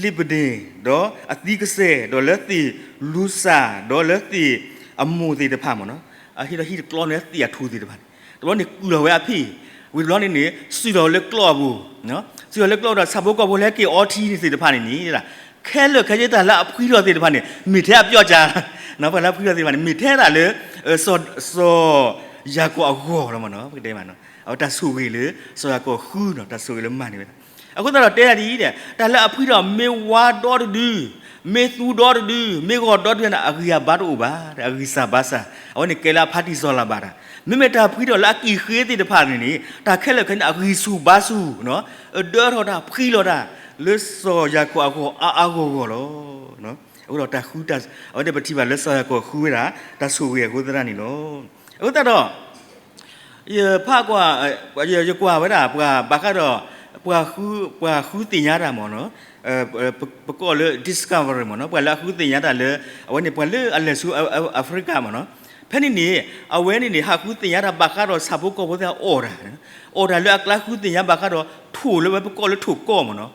လံးပဒ့ၣ် ဒီးအသံကစဲၢ် ဒီးလၢသ့ၣ်လူစၢ် ဒီးလၢသ့ၣ်အမိၢ်သ့ၣ်တဖၣ်မ့ၢ်နီၤ, အဟံးဒီးဟံးတကျီန့ၢ်သ့ၣ်အထူၣ်သ့ၣ်တဖၣ်န့ၣ် တဘျီန့ၣ်ကုၢ်လီၤဝဲအဖံး, ဝံၤတဘျီန့ၣ်န့ၣ် စုၣ်လီၤလၢကျီၢ်အပူၤ, စုၣ်လီၤလၢကျီၢ်ဒီးဆၣ်ဖိကီၢ်ဖိဟဲက့ၤအီထံန့ၣ်သ့ၣ်တဖၣ်န့ၣ်န့ၣ် ခဲလၢာ်ခဲဆ့တၢ်လၢအဖှံထီၣ်သ့ၣ်တဖၣ်န့ၣ် မ့ၢ်ထဲအပျီကၢ ပှၤလၢအဖှံထီၣ်သ့ၣ်တဖၣ်န့ၣ် မ့ၢ်ထဲဒၣ်လၢ စီၤ စီၤယၤကိာ်အဂီၢ်လီၤမ့ၢ်နီၤ, ပကတဲမးနီၤ, အဝဲတၢ်ဆိၣ်ဂ့ၤလၢ စီၤယၤကိာ်ဃုနီၤ, တၢ်ဆိၣ်ဂ့ၤလၢမၤန့ၢ်ဝဲဒၣ်, အဃိသတးဒီးတဲဒၣ်ဒ်အံၤဒီး တၢ်လၢအဖှံထီၣ်မ့ၢ်ဝါဒီတဒု မ့ၢ်သူဒီတဒု မ့ၢ်ဂီၤဒီတဒုန့ၣ် အဂံၢ်အဘါတအိၣ်ဘၣ်, အဂံၢ်စၢ်ဘါစၢ် အဝဲန့ၣ်ကဲလၢအဖါတံၢ်စီၤလၤဘၣ်တၢ်, မ့မ့ၢ်တၢ်ဖှံထီၣ်လၢအကံၢ်ဃ့သ့ၣ်တဖၣ်န့ၣ်န့ၣ် တၢ်ခဲလၢာ်ခဲဆ့န့ၣ် အဂံၢ်ဆူၣ်ဘါဆူၣ် ဒၢထီၣ်တၢ်ဖှံလီၤတၢ် လၢစီၤယၤကိာ်အဂီၢ်အါအါဂီၢ်ဂီၢ်လီၤ. အဃိဒီးတၢ်ဃုတၢ် အဝဲန့ၣ်ပထံၣ်ဘၣ်လၢစီၤယၤကိာ်ဃုဝဲဒၣ် တၢ်ဆိၣ်ဂ့ၤအဃိသတးန့ၣ်လီၤ. အဃိသတးဒီး ယဖးကွၢ် ယကွၢ်ဝဲဒၣ် ပှၤဘၣ်ဃးဒီး ပှၤဃု ပှၤဃုသ့ၣ်ညါတၢ်မ့ၢ်နီၤ, ပကိးလၢ discovery မ့ၢ်နီၤ, ပှၤလၢအဃုသ့ၣ်ညါတၢ်လၢ အဝဲန့ၣ် ပှၤလၢအလဲၤဆူ Africa မ့ၢ်နီၤ, ဖဲန့ၣ်န့ၣ် အဝဲန့ၣ်န့ၣ် ဟးဃုသ့ၣ်ညါတၢ်ဘၣ်ဃးဒီးဆၣ်ဖိကီၢ်ဖိသ့ၣ်အီၣ်တၢ်, အီၣ်တၢ်လၢအကျါဃုသ့ၣ်ညါဘၣ်ဃးဒီးထိၣ်လၢဝဲပကိးလၢထိၣ်ကီၢ်မ့ၢ်နီၤ,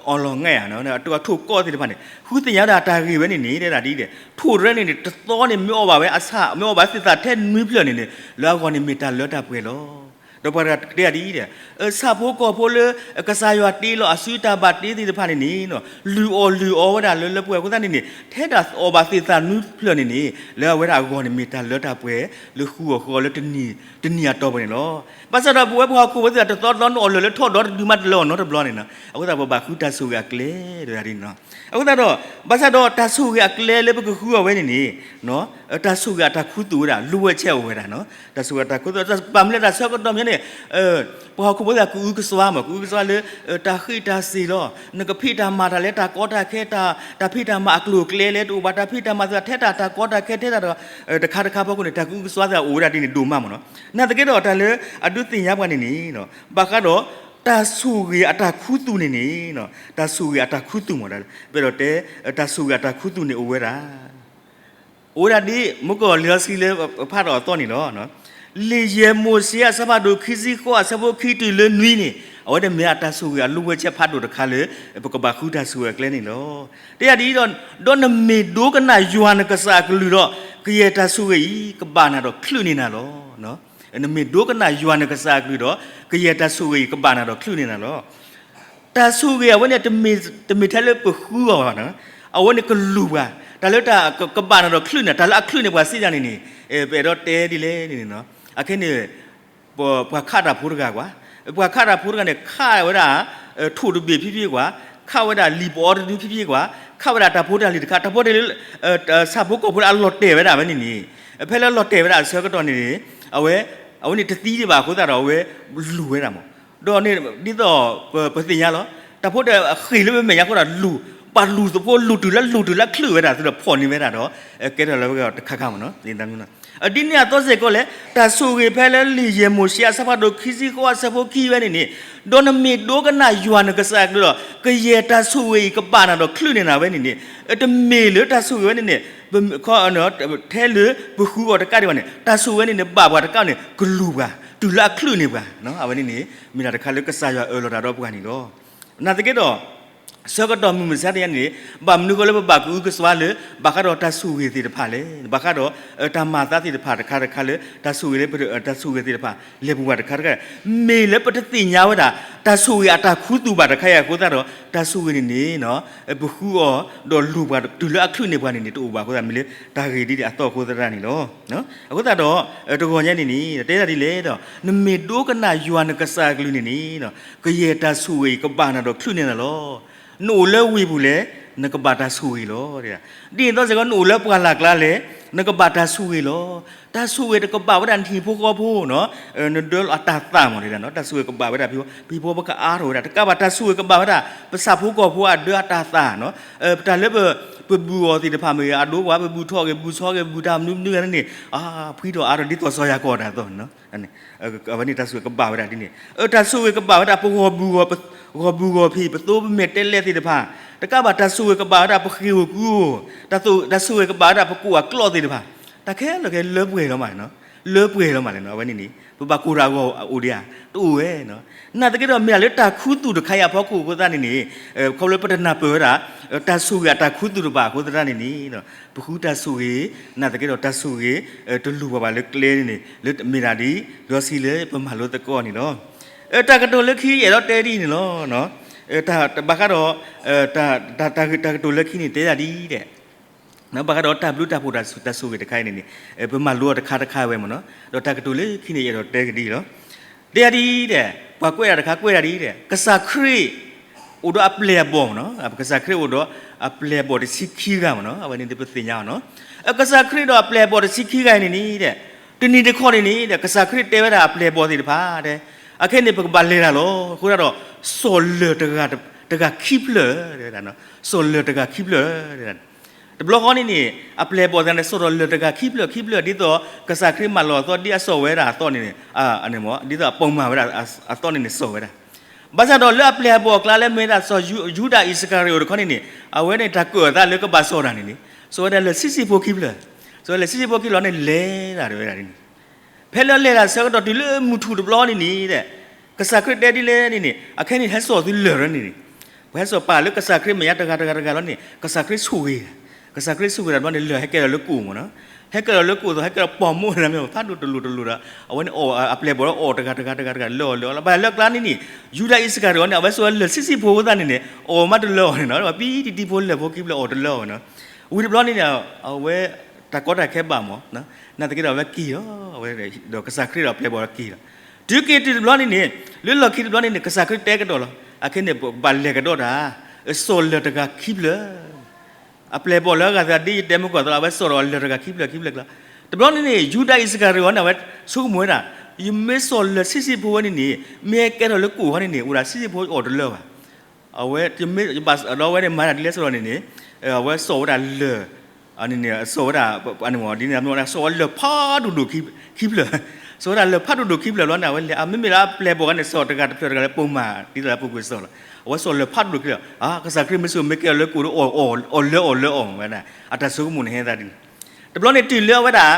အီၣ်လီၤငဲၢ်ဧါ, ထိၣ်ကီၢ်သ့ၣ်တဖၣ်န့ၣ် ဃုသ့ၣ်ညါတၢ်တၢ်ဂ့ၢ်ဝဲန့ၣ်န့ၣ် တဲဒၣ်ဒ်အံၤဒီး ထိၣ်တရဲန့ၣ်န့ၣ် တသီန့ၣ် မ့ၢ်အီၣ်ဘၣ်ဝဲအဆၣ် မ့ၢ်အီၣ်ဘၣ်သ့ၣ်သၣ်ထဲနွံဖျၢၣ်န့ၣ်န့ၣ် လၢအဂီၢ်န့ၣ်မ့ၢ်တၢ်လၢတၢ်ပှဲၤလီၤ. ဒီးပှၤတဲဒၣ်ဒ်အံၤဒီး ဆၣ်ဖိကီၢ်ဖိလၢ ကစၢ်ယွၤတ့လီၤအစုတၢ်ဘၣ်တ့သ့ၣ်တဖၣ်န့ၣ်န့ၣ် လုၢ်အီၣ်လုၢ်အီဝဲဒၣ်လၢလၢပှဲၤပှဲၤအဃိသတးန့ၣ်န့ၣ် ထဲတၢ်အီၣ်ဘၣ်သ့ၣ်သၣ်နွံဖျၢၣ်န့ၣ်န့ၣ် လၢအဝဲဒၣ်အဂီၢ်န့ၣ်မ့ၢ်တၢ်လၢတၢ်ပှဲၤ လၢဃုအီၣ်ဃုအီလၢ တနံၤအတီၢ်ပူၤန့ၣ်လီၤ. ဘၣ်ဆၣ်ဒီးပဝဲပှၤဟီၣ်ခိၣ်ဖိသ့ၣ်တဖၣ်တသီတသီန့ၣ်အီၣ်လၢာ်လၢထီၣ်ဒီတဒုမးတလၢအီၣ်နီတဘျီန့ၣ်လီၤ. အဃိသတးပဘၣ်ဃုတၢ်ဆိၣ်ဂ့ၤအကျဲ တဲဒၣ်ဒ်န့ၣ်လီၤ. အဃိသတးဒီး ဘၣ်ဆၣ်ဒီးတၢ်ဆိၣ်ဂ့ၤအကျဲလၢပကဃုအီၤဝဲန့ၣ်န့ၣ် တၢ်ဆိၣ်ဂ့ၤအတၢ်ခူသူၣ်ဝဲဒၣ် လိဝဲဆဲးအိၣ်ဝဲဒၣ်, တၢ်ဆိၣ်ဂ့ၤအတၢ်ခူသူၣ် ဘၣ်မနုၤလဲၣ်တၢ်ဆၢကတီၢ်မ့ၢ်န့ၣ် ပှၤဟီၣ်ခိၣ်ဖိသ့ၣ်တဖၣ်ကအုကစွါမး ကအုကစွါလၢ တၢ်ဃ့ၢ်တၢ်စ့ၢ်လီၤ. နကဖံးတၢ်မၤတၢ်လၢတၢ်ကီတၢ်ခဲ တၢ်ဖံးတၢ်မၤအကျိၤအကျဲလၢတအိၣ်ဘၣ် တၢ်ဖံးတၢ်မၤသ့ၣ်တဖၣ်ထဲတၢ်တၢ်ကီတၢ်ခဲထဲတၢ်ဒီး တခါတခါဖီခိၣ်န့ၣ် တၢ်ကအုကစွါသ့ၣ်တဖၣ်အိၣ်ဝဲဒၣ်ဒ်န့ၣ်ဒိၣ်မးမ့ၢ်နီၤ. နာ်သက့ဒီးတၢ်လၢအဒုးသ့ၣ်ညါပှၤန့ၣ်န့ၣ် ဘၣ်ဃးဒီး တၢ်ဆိၣ်ဂ့ၤအတၢ်ခူသူၣ်န့ၣ်န့ၣ် တၢ်ဆိၣ်ဂ့ၤအတၢ်ခူသူၣ်မ့ၢ် ပအဲၣ်ဒိးတဲ တၢ်ဆိၣ်ဂ့ၤအတၢ်ခူသူၣ်န့ၣ်အိၣ်ဝဲဒၣ် အိၣ်ဝဲဒၣ်ဒ် မုၢ်ကီၢ်လံာ်စီဆှံလၢဖးထီၣ်အသီန့ၣ်လီၤ. လံာ်ယဲၢ်မိၤၡ့အဆၢဖးဒိၣ်ခံဆံဃိးအဆၢဖိခံတုၤလၢနွံန့ၣ် အဝဲန့ၣ်မ့ၢ်အတၢ်ဆိၣ်ဂ့ၤအလိဝဲဆဲးဖးဒိၣ်တခါလၢ ပကဘၣ်ဃုတၢ်ဆိၣ်ဂ့ၤအကျဲန့ၣ်လီၤ. တဲယၤဒ်အံၤဒီး ဒီးနမ့ၢ်ဒိကနၣ်ယွၤနကစၢ်အကလုၢ်ဒီး ကယဲၢ်တၢ်ဆိၣ်ဂ့ၤအံၤ ကဘၣ်နၤဒီးချုးန့ၢ်နၤလီၤ. နမ့ၢ်ဒိကနၣ်ယွၤနကစၢ်အကလုၢ်ဒီး ကယဲၢ်တၢ်ဆိၣ်ဂ့ၤအံၤ ကဘၣ်နၤဒီးချုးန့ၢ်နၤလီၤ. တၢ်ဆိၣ်ဂ့ၤအဝဲန့ၣ် တမ့ၢ်ထဲလၢပဃုအီၤဘၣ်, အဝဲန့ၣ်ကလူၤပှၤ တၢ်လၢတၢ်ကဘၣ်နၤဒီးချုးန့ၢ် တၢ်လၢအချုးန့ၢ်ပှၤစ့ၢ်ကီးန့ၣ်န့ၣ် ပအဲၣ်ဒိးတဲဒ်လဲၣ်န့ၣ် အခဲန့ၣ် ပှၤခးတၢ်ဖိတဂၤကွၢ်, ပှၤခးတၢ်ဖိတဂၤန့ၣ် ခးဝဲဒၣ် ထိၣ်တဘ့ၣ်ဖံဖံကွၢ်, ခးဝဲဒၣ်လံာ်ပအီတဒုဖံဖံကွၢ်, ခးဝဲဒၣ်တၢ်ဖိတၢ်လံၤတခါ, တၢ်ဖိတၢ်လံၤလၢ ဆၣ်ဖိကီၢ်ဖိလၢအလီၤတဲာ်ဝဲဒၣ်ဝဲန့ၣ်န့ၣ်, ဖဲလၢလီၤတဲာ်ဝဲဒၣ်အဆၢကတီၢ်န့ၣ်န့ၣ် အဝဲ အဝဲန့ၣ်တသံဒံးဘၣ်အဃိသတးဒီး အဝဲလူၤဝဲဒၣ်မး. ဒီးန့ၣ်ဒ်သိးပသ့ၣ်ညါလီၤ, တၢ်ဖိတၢ်လံၤအဃ့ၢ်လၢပမဲာ်ညါအဃိဒီးလူၤ, ဘၣ်လူၤသဖိလူၤတုၤလၢလူၤတုၤလၢအချုးဝဲဒၣ်သုဒီးဖီၣ်န့ၢ်ဝဲဒၣ်ဒီး ကဲထီၣ်လၢဝဲတခါခါမးနီၤ. ဒ်န့ၣ်အသိးစ့ၢ်ကီးလဲၣ်, တၢ်ဆိၣ်ဂ့ၤဖဲလၢလံာ်ယဲၢ်မိၤၡ့အဆၢဖးဒိၣ်ခံဆံဃိးအဆၢဖိခံဝဲန့ၣ်န့ၣ်, ဒီးနမ့ၢ်ဒိကနၣ်ယွၤနကစၢ်အကလုၢ်ဒီး ကယဲၢ်တၢ်ဆိၣ်ဂ့ၤအံၤကဘၣ်နၤဒီးချုးန့ၢ်နၤဝဲန့ၣ်န့ၣ်, တမ့ၢ်လၢတၢ်ဆိၣ်ဂ့ၤဝဲန့ၣ်န့ၣ် ထဲလၢပဃုအီၤတကးဒံးဘၣ်န့ၣ် တၢ်ဆိၣ်ဂ့ၤဝဲန့ၣ်န့ၣ် ဘၣ်ပှၤတကးန့ၣ် ကလူၤပှၤ တုၤလၢအချုးန့ၢ်ပှၤ, အဝဲန့ၣ်န့ၣ် မ့ၢ်တၢ်တခါလၢကစၢ်ယွၤအၢၣ်လီၤတၢ်ဒီးပှၤန့ၣ်လီၤ. နာ်သက့ဒီး ဆၢကတီၢ်မုၢ်မဆါတနံၤန့ၣ် ဘၣ်မနုၤဃိလၢပဘၣ်ကအုကစွါလၢ ဘၣ်ဃးဒီးတၢ်ဆိၣ်ဂ့ၤသ့ၣ်တဖၣ်လဲၣ်, ဘၣ်ဃးဒီးတၢ်မၤအသးသ့ၣ်တဖၣ်တခါတခါလၢ တၢ်ဆိၣ်ဂ့ၤလၢ တၢ်ဆိၣ်ဂ့ၤသ့ၣ်တဖၣ် လဲၤပူၤပှၤတခါတခါ, မ့ၢ်လၢပတသ့ၣ်ညါဝဲဒၣ် တၢ်ဆိၣ်ဂ့ၤအတၢ်ခူသူၣ်ဘၣ်တခါအံၤအဃိသတးဒီး တၢ်ဆိၣ်ဂ့ၤန့ၣ်န့ၣ် ပဃုအီၤ ဒီးလူၤပှၤတုၤလၢအချုးန့ၢ်ပှၤန့ၣ်န့ၣ် တအိၣ်ဘၣ်အဃိသတး မ့ၢ်လၢတၢ်ဂ့ၢ်ဒ်န့ၣ်အသီၣ်အဃိသတးန့ၣ်လီၤ. အဃိသတးဒီး တဂီၤညါန့ၣ်န့ၣ် တဲဒၣ်ဒ်လဲၣ်ဒီး နမ့ၢ်ဒိကနၣ်ယွၤနကစၢ်အကလုၢ်န့ၣ်န့ၣ် ကယဲၢ်တၢ်ဆိၣ်ဂ့ၤအံၤကဘၣ်နၤဒီးချုးန့ၢ်နၤလီၤ. နအိၣ်လၢဝ့ၢ်ပူၤလဲၣ် နကဘၣ်တၢ်ဆိၣ်ဂ့ၤလီၤ. ဒ်န့ၣ်အသိးစ့ၢ်ကီး နအိၣ်လၢပှၢ်လၢ်ကျါလဲၣ် နကဘၣ်တၢ်ဆိၣ်ဂ့ၤလီၤ. တၢ်ဆိၣ်ဂ့ၤတကဘၣ်ဝဲဒၣ်နဟံၣ်ဖိဃီဖိနီၤ, နဒၢလီၤအတၢ်သၣ်မးန့ၣ်, တၢ်ဆိၣ်ဂ့ၤကဘၣ်ဝဲဒၣ် ပဟံၣ်ဖိဃီဖိပကအါထီၣ်ဝဲဒၣ်, တကးဘၣ်တၢ်ဆိၣ်ဂ့ၤကဘၣ်ဝဲဒၣ် ပဆၣ်ဖိကီၢ်ဖိအဒၢအတၢ်သၣ်နီၤ, တၢ်လၢပ ပဘူၣ်အီၤသ့ၣ်တဖၣ်မ့ၢ်ဂ့ၤ အဒိပှၤ ပဘူၣ်ထီၣ်ဂ့ၤ ဘူၣ်ဆီဂ့ၤ ဘူၣ်တၢ်မနုၤမနုၤဂ့ၤန့ၣ်န့ၣ် ဖှံထီၣ်အါထီၣ်ဒ်သိးစီၤယၤကိာ်တၢ်အသိးန့ၣ်, အဝဲန့ၣ်တၢ်ဆိၣ်ဂ့ၤကဘၣ်ဝဲဒၣ်ဒ်န့ၣ်, တၢ်ဆိၣ်ဂ့ၤကဘၣ်ဝဲဒၣ်ပဂီၢ်ဘူၣ်ဂီၢ် ပဂီၢ်ဘူၣ်ဂီၢ်ဖံး ပသိပမဲာ်တဲလဲးသ့ၣ်တဖၣ်, တကးဘၣ်တၢ်ဆိၣ်ဂ့ၤကဘၣ်ဝဲဒၣ်ပဃ့ၢ်ဧိၤကုၢ်ဧိၤ, တၢ်ဆိၣ်ဂ့ၤကဘၣ်ဝဲဒၣ်ပကိးအကျီၢ်သ့ၣ်တဖၣ်, တၢ်ခဲလၢာ်ခဲလၢာ်လၢပှဲၤလီၤမး, လၢပှဲၤလီၤမးလဲၣ်နီၤ, အဝဲန့ၣ်န့ၣ် ပဘၣ်ကိးတၢ်အဂီၢ်အိၣ်ဒံးဧါ, တအိၣ်ဝဲနီၤ, နာ်သက့ဒီးမ့ၢ်ဒၣ်လၢတၢ်ခူသူၣ်တခါအံၤအဖီခိၣ်အဃိသတးန့ၣ်န့ၣ်, ခီဖျိလၢပတနၢ်ပၢၢ်ဝဲဒၣ် တၢ်ဆိၣ်ဂ့ၤအတၢ်ခူသူၣ်တဘၣ်အဃိသတးန့ၣ်န့ၣ်, ပဃုတၢ်ဆိၣ်ဂ့ၤ, နာ်သက့ဒီးတၢ်ဆိၣ်ဂ့ၤ တလူၤပှၤဘၣ်လၢကျဲန့ၣ်န့ၣ် လၢမ့ၢ်ဒၣ်ဒ် လီၤဆံလၢပမၤလိသကိးန့ၣ်လီၤ. တၢ်ကတိၤလၢခံယအဲၣ်ဒိးတဲဒ်အံၤန့ၣ်လီၤ. ဘၣ်ဃးဒီး တၢ်ကတိၤလၢခံန့ၣ် တဲဒၣ်ဒ်ဒီး ဘၣ်ဃးဒီးတၢ်ဘျုးတၢ်ဖှိၣ်တၢ်ဆိၣ်ဂ့ၤတခါအံၤန့ၣ်န့ၣ် ပမၤလိအီၤတခါတခါဝဲမ့ၢ်နီၤ, ဒီးတၢ်ကတိၤလၢခံန့ၣ် ယအဲၣ်ဒိးတဲကဒ်အံၤလီၤ. တဲဒၣ်ဒ်ဒီး ပှၤကွဲးဒၣ်တခါကွဲးဒၣ်ဒ်ဒီး ကစၢ်ခရံာ် အိၣ်ဒီးအပျဲၢ်အဘီၣ်မ့ၢ်နီၤ, ကစၢ်ခရံာ်အိၣ်ဒီးအပျဲၢ်အဘီၣ်တဆံခံဂၤမ့ၢ်နီၤ, အဝဲန့ၣ်ပသ့ၣ်ညါအီၤနီၤ, ကစၢ်ခရံာ်ဒီးအပျဲၢ်အဘီၣ်တဆံခံဂၤအံၤန့ၣ်န့ၣ် တနံၤတခီန့ၣ်န့ၣ် ကစၢ်ခရံာ်တဲဝဲဒၣ်အပျဲၢ်အဘီၣ်သ့ၣ်တဖၣ် အခဲန့ၣ် ပကဘၣ်လဲၤတၢ်လီၤ. အဃိသတးဒီး စီၤလၢၢ်တဂၤ တဂၤခံဖျၢၣ်, စီၤလၢၢ်တဂၤခံဖျၢၣ်, တဘျီဃီန့ၣ်န့ၣ် အပျဲၢ်အဘီၣ်သ့ၣ်တဖၣ်န့ၣ် စီၤဒီးလၢၢ်တဂၤခံဖျၢၣ်ခံဖျၢၣ် ဒ်သိးကစၢ်ခရံာ်မၢလီၤအသီ ဒ်အစီၣ်ဝဲဒၣ်အသီန့ၣ်, ဒ်သိးအပိာ်မၢ်ဝဲဒၣ်အသီန့ၣ်န့ၣ် စီၣ်ဝဲဒၣ်. ဘၣ်ဆၣ်ဒီးလၢအပျဲၢ်အဘီၣ်အကျါလၢမ့ၢ်ဒၣ်စီၤယူဒၤအံၣ်စကၤရံၤအိၣ်တခီန့ၣ်န့ၣ် အဝဲန့ၣ်တၢ်ကၢၣ်အသးလၢကဘၣ်စီၣ်တၢ်န့ၣ်န့ၣ် စီၤဝဲဒၣ်လၢၢ်ဆံးဆံးဖိခံဖျၢၣ်, စီၤဝဲလၢၢ်ဆံးဆံးဖိခံဖျၢၣ်န့ၣ် လဲၤတၢ်ဝဲဒၣ်န့ၣ် ဖဲလၢလဲၤတၢ်ဆၢကတီၢ်တုၤလၢမုၢ်ထူၣ်တဘျီန့ၣ်န့ၣ် ကစၢ်ခရံာ်တဲဒ်လဲၣ်န့ၣ်န့ၣ် အခဲန့ၣ် ဟဲစိာ်သုလၢၢ်န့ၣ်န့ၣ်, ပှၤဟဲစိာ်ပာ်လၢကစၢ်ခရံာ်မဲာ်ညါတဂၤတဂၤတဂၤလီၤန့ၣ် ကစၢ်ခရံာ်ဆိၣ်ဂ့ၤ, ကစၢ်ခရံာ်ဆိၣ်ဂ့ၤတဘျီန့ၣ် လၢၢ်ဟဲကဲထီၣ်လၢကိၣ်မ့ၢ်နီၤ, ဟဲကဲထီၣ်လၢကိၣ်သိး ဟဲကဲထီၣ်ပိာ်မိၣ်န့ၣ်မ့ၢ် ဖးဒိၣ်တလိၣ်တလိၣ်ဒီး အဝဲန့ၣ်အီၣ်အပျဲၢ်ဘီၣ်ဒီးအီၣ်တဂၤတဂၤတဂၤတဂၤ လၢအီၣ်လၢအီၣ်လီၤ. ဘၣ်လၢအကျါန့ၣ်န့ၣ် ယူဒၤအံၣ်စကၤရံၤန့ၣ် အဝဲစိာ်ဝဲလၢၢ်ဆံးဆံးဖိသတးန့ၣ်န့ၣ် အီၣ်မးတလၢအီၣ်န့ၣ်နီၤ, ပံတံတံဖိလၢၢ်ဖိခံဖျၢၣ်အီၣ်တလၢအီၣ်နီၤ, ဝံၤတဘျီန့ၣ်န့ၣ် အဝဲ တၢ်ကီတၢ်ခဲဘၣ်မး, နာ်သက့ဒီးအဝဲက့ၤလီၤ, ဒီးကစၢ်ခရံာ်ဒီးအပျဲၢ်ဘီၣ်ဒီးက့ၤလီၤ. တုၤက့ၤတုၤတဘျီန့ၣ်န့ၣ် လၢလီၢ်ခံတဘျီန့ၣ်န့ၣ် ကစၢ်ခရံာ်တဲကဒီးလီၤ, အခဲန့ၣ် ပဘၣ်လဲၤကဒီးတၢ် စီၤလၢၢ်တဂၤခံဖျၢၣ် အပျဲၢ်ဘီၣ်လၢအဂၤသးဒ်ယတဲမုၢ်ကီၢ်သးလီၤ အဝဲစိာ်ဒီးလၢၢ်တဂၤခံဖျၢၣ်ခံဖျၢၣ်ကျါ, တဘျီန့ၣ်န့ၣ် ယူဒၤအံၣ်စကၤရံၤန့ၣ် အဝဲဆိကမိၣ်ဝဲဒၣ် ယမ့ၢ်စိာ်လၢၢ်ဆံးဆံးဖိဝဲန့ၣ်န့ၣ် မ့ၢ်ဟဲကဲထီၣ်လၢကိၣ်ဃီန့ၣ်န့ၣ် အိၣ်ဒၣ်ဆံးဆံးဖိအီၣ်တလၢဘၣ်. အဝဲ ဒီးအဝဲန့ၣ်မၤတၢ်ဒ်လဲၣ်ဆိဒီးန့ၣ်န့ၣ် အဝဲစိာ်ဝဲဒၣ်လၢၢ် န့ၣ်န့ၣ် စိာ်ဝဲဒၣ် ဒ်န့ၣ် စိာ်ဝဲလၢၢ်ဖးဒိၣ်ဒိၣ်ခံဖျၢၣ်, စိာ်ဝဲဒၣ်လၢၢ်ဖးဒိၣ်ဒိၣ်ခံဖျၢၣ်လီၤန့ၣ် အဝဲလဲၤ မ့မ့ၢ်လၢအပျဲၢ်ဘီၣ်န့ၣ် စိာ်တဂၤတဖျၢၣ်တဂၤလၢပိာ်မၢ် ဒ်သိးလၢပူၤကွံာ်စိာ်လီၤ, အဝဲစိာ်လၢၢ်ဖးဒိၣ်ဒိၣ်ခံဖျၢၣ် ကစၢ်ခရံာ်မ့ၢ်စိာ်မ့ၢ်ကဲထီၣ်လၢကိၣ်ဒီး အီၣ်လၢအီၣ်လၢအီၣ်ဝဲဒၣ် အတၢ်ဆိကမိၣ်န့ၣ်ဟဲသးဒ်န့ၣ်, တဘျီန့ၣ်တုၤလၢအဝဲဒၣ်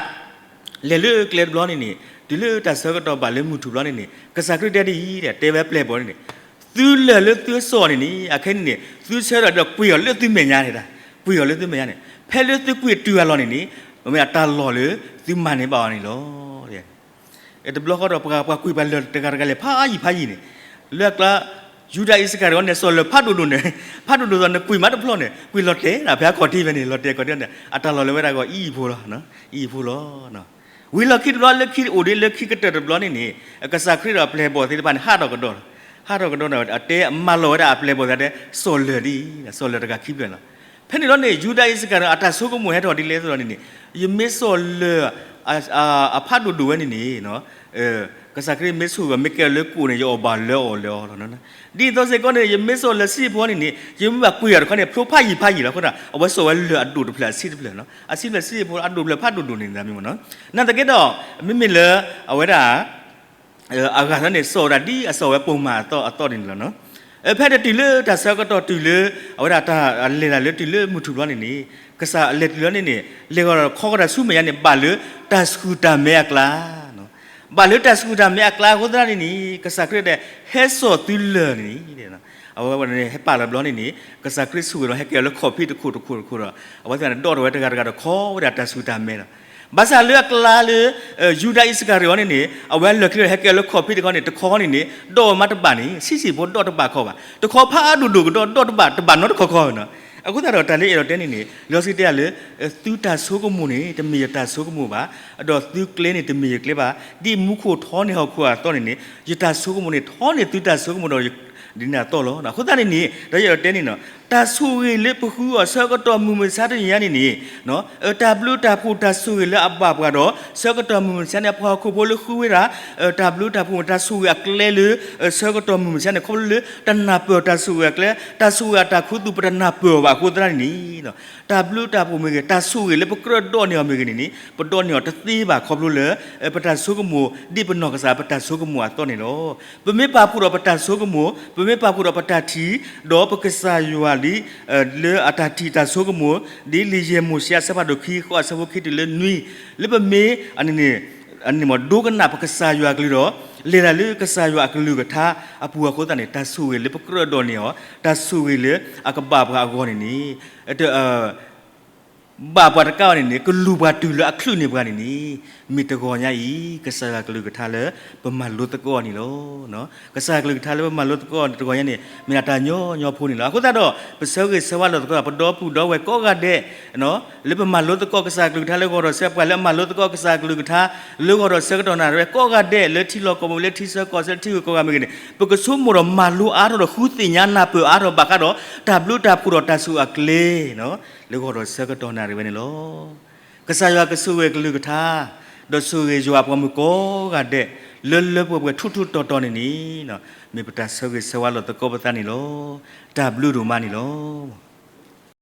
လဲၤလၢကျဲတဘျီန့ၣ်န့ၣ် တုၤလၢတၢ်ဆၢကတီၢ်ဘၣ်လၢမုၢ်ထူၣ်ဘျီန့ၣ်န့ၣ် ကစၢ်ခရံာ်တဲဒ်အံၤ တဲဝဲပျဲၢ်ဘီၣ်န့ၣ်န့ၣ် သုလၢၢ်လၢသုစိာ်န့ၣ်န့ၣ် အခဲန့ၣ်န့ၣ် သုဆၢထၢၣ်ဒီးကွံာ်အီၤလၢသုမဲာ်ညါန့ၣ်, ကွံာ်အီၤလၢသုမဲာ်ညါန့ၣ် ဖဲလၢသုကွံာ်တုၤအလီၢ်န့ၣ်န့ၣ် မ့ၢ်အတၢ်လီၢ်လၢသုမၤန့ၢ်ဘၣ်အီၤန့ၣ်လီၤ. တဘျီဃီဒီးပှၤကွံာ်ပှၤလၢၢ်တဂၤတဂၤလဲၤဖးယံာ်ဖးယံာ်န့ၣ် လၢအကျါ ယူဒၤအံၣ်စကၤရံၤန့ၣ် စိာ်လၢၢ်ဖးဒိၣ်ဒိၣ်န့ၣ် ဖးဒိၣ်ဒိၣ်သိးနကွံာ်မးတဖျီန့ၣ် ကွံာ်လီၤတဲာ်ဒၣ်ဖဲအခီၣ်ထံးဖဲန့ၣ် လီၤတဲာ်အခီၣ်ထံးန့ၣ် အတၢ်လီၢ်လၢဝဲဒၣ်ဂီၢ်အံၤအံၤဖိလီၤ, အံၤအံၤဖိလီၤ. ဝံၤလီၢ်ခံတဘျီလၢခံအိၣ်ဒံးလၢခံကတၢၢ်တဘျီန့ၣ်န့ၣ် ကစၢ်ခရံာ်ဒီးပျဲၢ်ဘီၣ်သ့ၣ်တဖၣ်န့ၣ် ဟးထီၣ်ကဒီးလီၤ. ဟးထီၣ်ကဒီးဒီး အတဲအမၤလီၤဝဲဒၣ်အပျဲၢ်ဘီၣ်သးဒဲး စီၤလၢာ်ဒ်အံၤ, စီၤလၢာ်တဂၤခံဖျၢၣ်လီၤ. ဖဲန့ၣ်လီၤန့ၣ် ယူဒၤအံၣ်စကၤရံၤအတၢ်ဆိကမိၣ်ဟဲထီၣ်ဒ်လဲၣ်သိးဒီးန့ၣ်န့ၣ် ယမ့ၢ်စီၤလၢာ် အဖးဒိၣ်ဒိၣ်ဝဲန့ၣ်န့ၣ် ကစၢ်ခရံာ်မ့ၢ်ဆိၣ်ဂ့ၤ မ့ၢ်ကဲလၢကိၣ်န့ၣ် ယအီၣ်ဘၣ်လၢအီၣ်လၢအီလီၤ. ဒ်သိးစ့ၢ်ကီးန့ၣ် ယမ့ၢ်စီၤလၢာ်စံယဖိန့ၣ်န့ၣ် ယမ့ၢ်ဘၣ်ကွံာ်အီၤတခီန့ၣ် ဖျိဖးယံၤဖးယံၤလီၤ. အဃိသတး အဝဲစီၤဝဲလၢာ်အဒိၣ်တဖျၢၣ်အဆံတဖျၢၣ်, အဆံတဖျၢၣ်စံယဖိအဒိၣ်တဖျၢၣ်ဖးဒိၣ်ဒိၣ်န့ၣ်မ့ၢ်နီၤ. နာ်သက့ဒီး မ့မ့ၢ်လၢ အဝဲဒၣ် အဂၤသီန့ၣ် စီၤဝဲဒၣ်ဒ်အစီၤဝဲပိာ်မၤအသီန့ၣ်လီၤ. ဖဲတတုၤလၢတၢ်ဆၢကတီၢ်တုၤလၢ အဝဲဒၣ်တၢ်လဲၤတၢ်လၢတုၤလၢမုၢ်ထူၣ်ဘျီန့ၣ်န့ၣ် ကစၢ်အလဲၤတုၤလီၤန့ၣ်န့ၣ် လဲၤဃီၤဒီးခီဃီၤတၢ်ဆူမဲာ်ညါန့ၣ် ဘၣ်လၢတၢ်ဆူၣ်တၢ်မဲအကျါ ဘၣ်လၢတၢ်ဆူၣ်တၢ်မဲအကျါအဃိသတးန့ၣ်န့ၣ် ကစၢ်ခရံာ်တဲ ဟဲစိာ်သုလၢာ်န့ၣ် အဝဲန့ၣ်ဟဲပာ်လီၤဘျီန့ၣ်န့ၣ် ကစၢ်ခရံာ်ဆိၣ်ဂ့ၤဒီး ဟဲက့ၤလၢခီၣ်ဖံးတခိၣ်တခိၣ်တခိၣ်ဒီး အဝဲသ့ၣ်န့ၣ် ဒီးထီၣ်ဝဲတဂၤတဂၤဒီးခီဝဲဒၣ်တၢ်ဆူၣ်တၢ်မဲလီၤ. ဘၣ်ဆၣ်လၢအကျါလၢ ယူဒၤအံၣ်စကၤရံၤအီၤန့ၣ်န့ၣ် အဝဲလၢာ်ချ့ဒီးဟဲက့ၤလၢခီၣ်ဖံးတခီန့ၣ် တခီန့ၣ်န့ၣ် ဒီးဝဲမးတဘၣ်န့ၣ် ဆံးဆံးဖိဒီးတဘၣ်ခီဘၣ် တခီဖးဒိၣ်ဒိၣ်ကဒီးဒီးတဘၣ်တဘၣ်နီတခီခီနီၤ. အဃိသတးဒီးတၢ်လၢအဲၣ်ဒိးတဲန့ၣ်န့ၣ် လံာ်စီဆှံတဲယၤလၢ သုတၢ်ဆိကမိၣ်န့ၣ် တမ့ၢ်ယတၢ်ဆိကမိၣ်ဘၣ်, ဒီးသုကျဲန့ၣ်တမ့ၢ်ယကျဲဘၣ်, ဒ်မူခိၣ်ထီန့ၢ်ဟီၣ်ခိၣ်အသိးန့ၣ်န့ၣ် ယတၢ်ဆိကမိၣ်န့ၣ် ထီန့ၢ်သုတၢ်ဆိကမိၣ်ဒီး ဒ်န့ၣ်အသိးလီၤ. အဃိသတးန့ၣ်န့ၣ် ဒီးယအဲၣ်ဒိးတဲန့ၣ်နီၤ တၢ်ဆိၣ်ဂ့ၤလၢပဃုအီၤဆၢကတီၢ်မုၢ်မဆါတနံၤညါန့ၣ်န့ၣ် တၢ်ဘျုးတၢ်ဖှိၣ်တၢ်ဆိၣ်ဂ့ၤလၢအဘၣ်ပှၤဒီး ဆၢကတီၢ်မုၢ်မဆါန့ၣ် အပှၤဟီၣ်ခိၣ်ဖိလၢဃုဝဲဒၣ် တၢ်ဘျုးတၢ်ဖှိၣ်တၢ်ဆိၣ်ဂ့ၤအကျဲလၢ ဆၢကတီၢ်မုၢ်မဆါန့ၣ် ခီဖျိလၢတနၢ်ပၢၢ်တၢ်ဆိၣ်ဂ့ၤအကျဲ တၢ်ဆိၣ်ဂ့ၤအတၢ်ခူသူၣ် ပတနၢ်ပၢၢ်အီၤဘၣ်အဃိသတးန့ၣ်န့ၣ် တၢ်ဘျုးတၢ်ဖှိၣ်မ့ၢ်ဂ့ၤ တၢ်ဆိၣ်ဂ့ၤလၢပကြၢးဒီးန့ၢ်အီၤမ့ၢ်ဂ့ၤန့ၣ်န့ၣ် ပဒီးန့ၢ်အီၤတသ့ဘၣ်ခီဖျိလၢ ပတၢ်ဆိကမိၣ် ဒ်ပနီၢ်ကစၢ်ပတၢ်ဆိကမိၣ်အသိးန့ၣ်လီၤ. ပမ့ၢ်ပာ်ဖှိၣ်ဒီးပတၢ်ဆိကမိၣ် ပမ့ၢ်ပာ်ဖှိၣ်ဒီးပတၢ်ထံၣ် ဒီးပကစၢ်ယွၤလံ လၢအတၢ်ထံၣ်တၢ်ဆိကမိၣ် ဒ်လံာ်ယဲၢ်မိၤၡ့အဆၢဖးဒိၣ်ခံ ဃိးအဆၢဖိခံတုၤလၢနွံ လၢပမ့ၢ် အန့ၣ် ဒိကနၣ်ပကစၢ်ယွၤအကလုၢ်ဒီး လဲၤတၢ်လၢကစၢ်ယွၤအကလုၢ်ကထါအပူၤအဃိသတးန့ၣ် တၢ်ဆိၣ်ဂ့ၤလၢပကြၢးဒီးန့ၢ်အီၤ တၢ်ဆိၣ်ဂ့ၤလၢအကဘၣ်ပှၤအဂီၢ်န့ၣ်န့ၣ် ဘၣ်ပှၤတကးအီၤန့ၣ်န့ၣ် ကလူၤပှၤတုၤလၢအချုးန့ၢ်ပှၤန့ၣ်န့ၣ် မ့ၢ်တဂီၤညါအံၤ ကစၢ်ယွၤကလုၢ်ကထါလၢပမၤလိသကိးအီၤန့ၣ်လီၤ. ကစၢ်ယွၤကလုၢ်ကထါလၢပမၤလိသကိးအီၤန့ၣ်တဂီၤညါန့ၣ် မ့ၢ်ဒၣ်တၢ်ညီညီဖိန့ၣ်လီၤ. အဃိသတးဒီး ပဆၢဂ့ၤဆၢဝါလိာ်သကိး ပဒီပုၢ်ဒီဝဲၢ်ကိးဂၤဒဲး လၢပမၤလိသကိးကစၢ်ယွၤကလုၢ်ကထါလၢဂီၤဒီးဆၢ ပှၤလၢအမၤလိသကိးကစၢ်ယွၤကလုၢ်ကထါ လၢဂီၤဒီးဆၢကတီၢ်နၣ်ရံၣ်ဝဲကိးဂၤဒဲး လၢထံလီၢ်ကီၢ်ပူၤ လၢထံဆၢကီၢ်ဆၢ လၢထံဂုၤကီၢ်ဂၤမ့ၢ်ဂ့ၤန့ၣ် ပကဆိကမိၣ်ဒီးမၤလိအါထီၣ်ဒီးဃုသ့ၣ်ညါနၢ်ပၢၢ်အါထီၣ်ဘၣ်ဃးဒီး တၢ်ဘျုးတၢ်ဖှိၣ်ဒီးတၢ်ဆိၣ်ဂ့ၤအကျဲ လၢဂီၤဒီးဆၢကတီၢ်နၣ်ရံၣ်ဝဲန့ၣ်လီၤ. ကစၢ်ယွၤကဆိၣ်ဂ့ၤကလုၢ်ကထါ ဒီးဆိၣ်ဂ့ၤယွၤအပှၤမုၣ်ကိးဂၤဒဲး လၢလၢပှဲၤပှဲၤထူထူတီတီန့ၣ်န့ၣ် မ့ၢ်ပတၢ်ဆၢဂ့ၤဆၢဝါလိာ်သကိးပသးန့ၣ်လီၤ. တၢ်ဘျုးဒိၣ်မးန့ၣ်လီၤ.